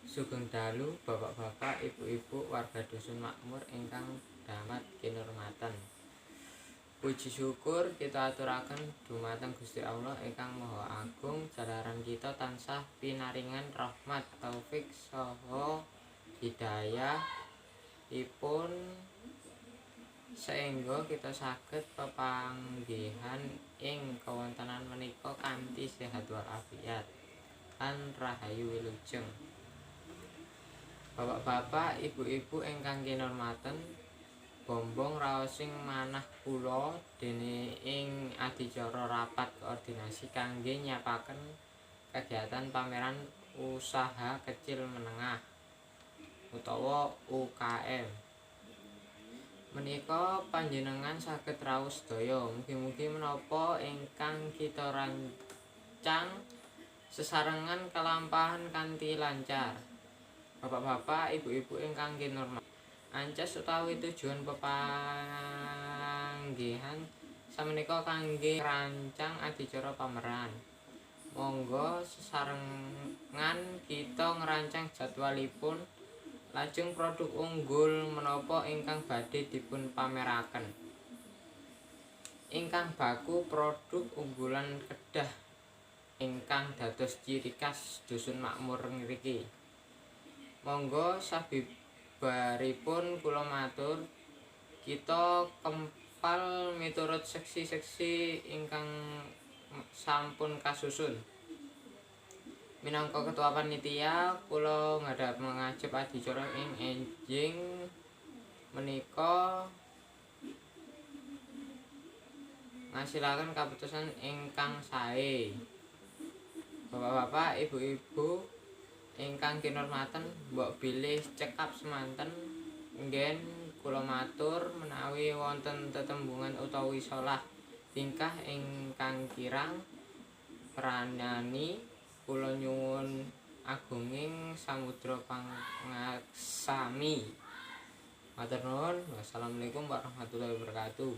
Sugeng dalu bapak-bapak, ibu-ibu, warga Dusun Makmur ingkang damar kinurmatan. Puji syukur kita aturaken dumateng Gusti Allah ingkang Maha Agung jalaran kita tansah pinaringan rahmat, taufik saha hidayah ipun saengga kita saged pepanggihan ing kawontenan menika kanthi sehat walafiat lan rahayu wilujeng. Bapak-bapak, ibu-ibu ingkang kinurmaten, bombong raosing manah kula dene ing adicara rapat koordinasi kangge nyiapaken kegiatan pameran usaha kecil menengah utawa UKM. Menika panjenengan saged rawuh sedaya. Mugi-mugi menapa ingkang kita rancang sesarengan kalampahan kanthi lancar. Bapak-bapak, ibu-ibu ingkang kinurmatan, ancas utawi tujuan pepanggihan samenika kangge ngrancang adicara pameran. Monggo sesarengan kita ngrancang jadwalipun lajeng produk unggul menapa ingkang badhe dipunpameraken. Ingkang baku produk unggulan kedah ingkang dados ciri khas Dusun Makmur ngriki. Monggo sabibaripun kula matur, kita kempal miturut seksi-seksi ingkang sampun kasusun. Minangka ketua panitia, kula ngadhap mangajep adicara ing enjing menika ngasilaken kaputusan ingkang sae. Bapak-bapak, ibu-ibu ingkang kinurmaten, mbok bilih cekap semanten nggen kula matur menawi wonten tetembungan utawi salah tingkah ingkang kirang pranani, kula nyuwun agunging samudra pangaksami. Matur nuwun. Wassalamualaikum warahmatullahi wabarakatuh.